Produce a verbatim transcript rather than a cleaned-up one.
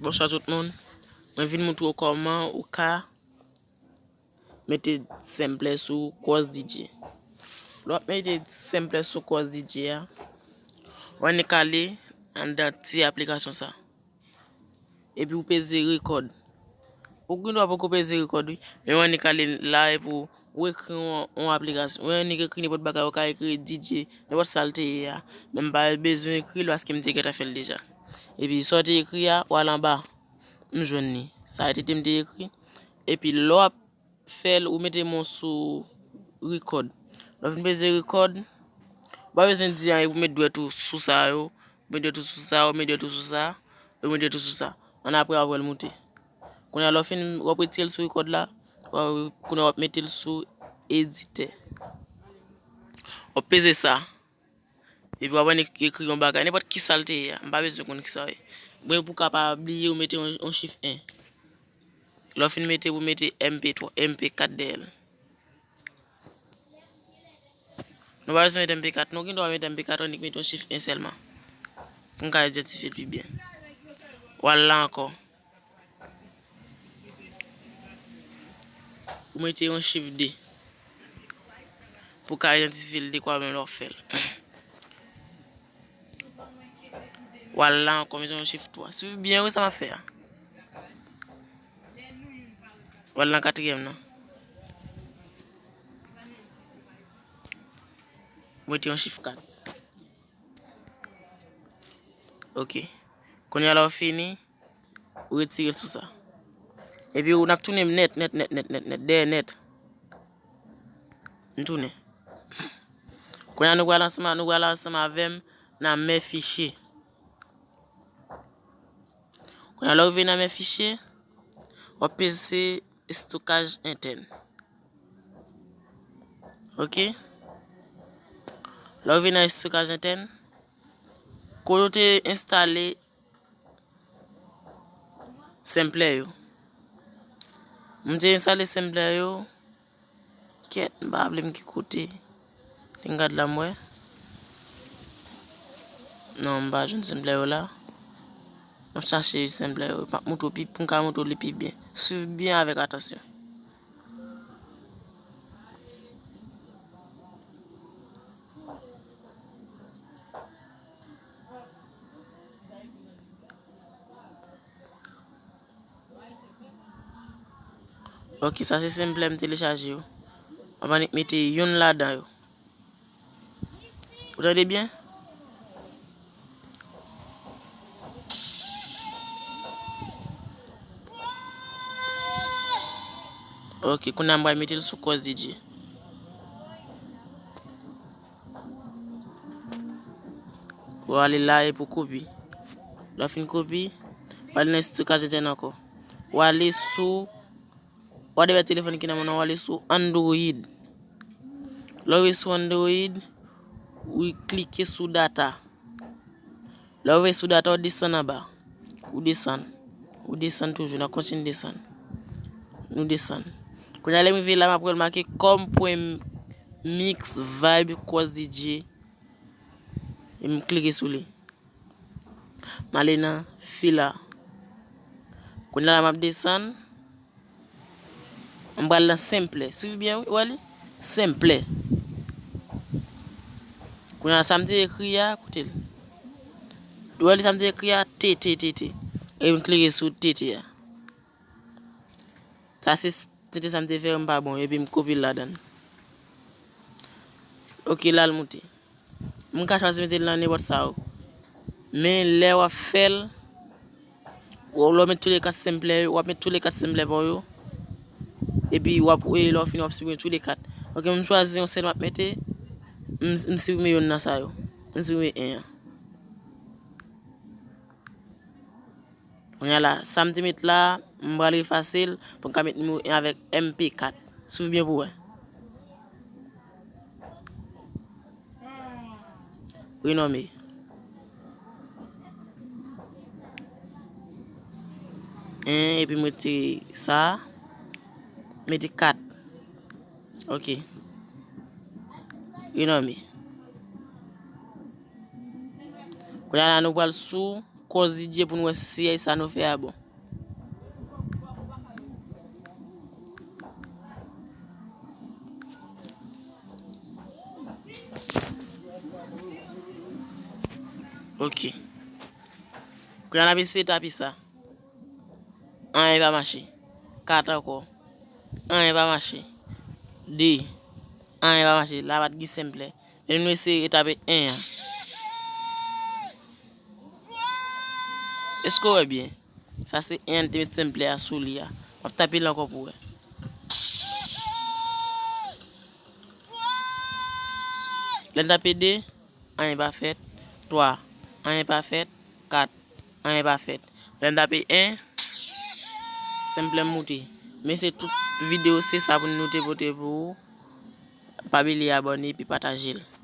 Bonswa tout moun. Mwen vin montre w kòman ou ka mete sampler sou Cross D J. Lè w ap mete sampler sou Cross D J a, w annik ale anndan ti aplikasyon sa. Epi w peze record. Ou gen dwa poko peze record wi. Men w annik ale la epi w ekri yon, yon aplikasyon. Ou annik ekri nenpòt bagay, ou ka ekri D J, nenpòt sa l te ye a. Men m pa bezwen ekri l paske m te gentan fè l deja. Epi sa w te ekri a, w al anba. M jwenn li. Sa a te te m te ekri. Epi lè w ap fè l, ou mete men w sou record. Lè w fin peze record, ou pa bezwen di anyen pou met dwèt ou sou sa yo. Ou met dwèt ou sou sa, ou met dwèt ou sou sa, ou met dwèt ou sou sa. Annapre w ap wè l moute. Kounye a lè w fin, w ap retire l sou record la, w ap, kounye a w ap mete l sou editè. W ap peze sa. Epi w ap annik ekri yon bagay, nenpòt ki sa l te ye a. M pa bezwen konn ki sa w ye. Men pou w ka pa bliye, w mete yon, yon chif en. Lè w fin mete, w mete M P twa, M P kat dèyè l. Nou pa bezwen mete M P kat, nou gen dwa mete M P kat, w annik mete yon chif en sèlman. Pou n ka idantifye l pi byen. W al la ankò. Ou mete yon chif de. Pou w ka idantifye l dekwa menm lè w ap fè l. W al la ankò, mete yon chif twa. Swiv byen wi sa m ap fè a. W al nan katriyèm nan. Mete yon chif kat. Ok. Kounye a la w fini, ou retire l sou sa. Epi ou n ap tounen nèt, nèt, nèt, nèt, nèt, nèt, dèyè nèt. M tounen. Kounye a nou pral ansanm, nou pral ansanm avè m nan men fichye. Kounye a lè w rive nan men fichye, w ap peze estokaj entèn. Ok? Lè w rive nan estokaj entèn, kote w te enstale sampler yo. M te enstale sampler yo. Kèt, m pa raple m ki kote. Te m gad la m wè. Non, m pa jwenn sampler yo la. M ap chache sampler yo. M ap montre w pi, pou m ka montre w li pi byen. Swiv byen avèk atansyon. Ok, sa se sampler m telechaje yo. M ap annik mete youn ladan yo. Ou tande byen? Ok, kounye a m pral mete l sou Cross D J. Ou ale la epi w kopi. Lè w fin kopi, w ale nan estokaj entèn ankò. Ou ale sou, ou ale nan telefòn ki nan men w, ou ale sou Android. Lè w rive sou Android, ou klike sou data. Lè w rive sou data, w desann anba. Ou desann. Ou desann toujou, n ap kontinye desann. Nou desann. Kounye a lè m rive la, m ap wè l make com pwen mix vibe Cross D J. E m klike sou li. M ale nan fil la. Kounye a la m ap desann. M pral nan sampler. Swiv byen wi, ou wè li? Sampler. Kounye a sa m te ekri a, koute l. Ou wè li sa m te ekri a? T T T T. E m klike sou T T a. Sa se s-, T T sa m te fè yo, m pa bon, epi m kopi l ladan l. Ok, la l moute. M ka chwazi mete l nan nenpòt sa yo. Men lè w ap fè l, w, lè w met tou le kat sampler yo, w ap met tou le kat sampler pa w yo. Epi w ap, e, lè w fini w ap siprime tou le kat. Ok, m chwazi yon sèl m ap mete, m, m siprime youn nan sa yo. M siprime en an. Kounye a la, sa m te met la, m pral efase l pou m ka met nimewo en avèk M P kat. Swiv byen pou w wè. Renome. En, epi m retire sa, mete kat. Ok. Renome. Kounye a la, nou pral sou kòz Didye pou n wè si sa nou fè a bon. Ok. Kounye a n ap eseye tape sa. Anyen pa mache. Kat ankò. Anyen pa mache. De. Anyen pa mache. La pa t gen senplè. Men nou eseye retape en an. Èske w wè byen? Sa se en an te met senplè a sou li a. M ap tape l ankò pou w wè. Lè n tape de, anyen pa fèt. Twa, anyen pa fèt. Kat, anyen pa fèt. Lè n tape en, senplè m moute. Men se tout videyo, se sa pou nou te pote pou ou. Pa bliye abòne epi pataje l.